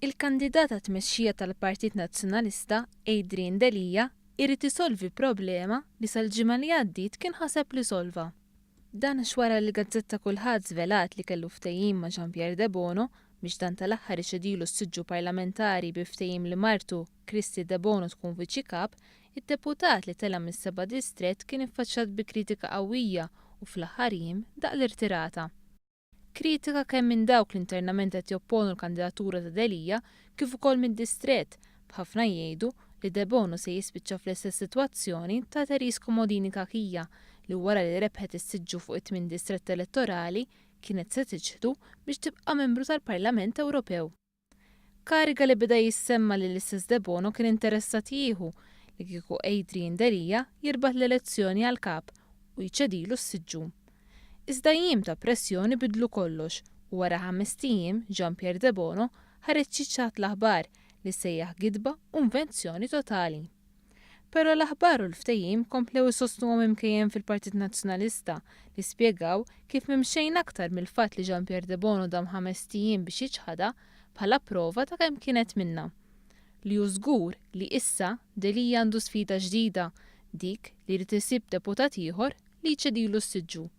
Il-kandidat għat-tmexxija tal-Partit Nazzjonalista, Adrian Delia, irid isolvi problema li sal-ġimgħa li għaddiet kien ħaseb li solva. Dan għax wara li l-gazzetta Kulħadd żvelat li kellu ftehim ma' Jean Pierre Debono biex dan tal-aħħar iċedilu s-siġġu parlamentari bi ftehim li martu, Kristy Debono tkun Viċi Kap, id-deputat li tela' mis-seba' distrett kien iffaċċjat bi kritika qawwija u fl-aħħar jiem daq l-irtirata. Kritika kemm minn dawk li internament qed jopponu l-kandidatura ta' Delia kif ukoll mid-distrett, b'ħafna jgħidu li Debono se jispiċċa fl-istess sitwazzjoni ta' Therese Comodini Cachia li wara li rebħet is-siġġu fuq it-tmien distrett elettorali kienet se tiċħdu biex tibqa' membru tal-Parlament Ewropew. Kariga li beda jissemma li l-istess Debono kien interessat jieħu li kieku Adrian Delia jirbaħ l-elezzjoni għal Kap u jċedilu s-siġġu. Iżda jiem ta' pressjoni bidlu kollox u wara ħamest ijiem Jean Pierre Debono ħareġ ċiċċat l-aħbar li sejjaħ gidba u invenzjoni totali. Però l-aħbar u l-ftehim komplew isostnuhom imkejjen fil-Partit Nazzjonalista li spjegaw kif m'hemm xejn aktar mill-fatt li Jean Pierre Debono dam ħamest ijiem biex jiċħadha bħala prova ta' kemm kienet minnha. Li hu żgur li issa Delia għandu sfida ġdida, dik li jrid isib deputat ieħor li jċedilu s-siġġu.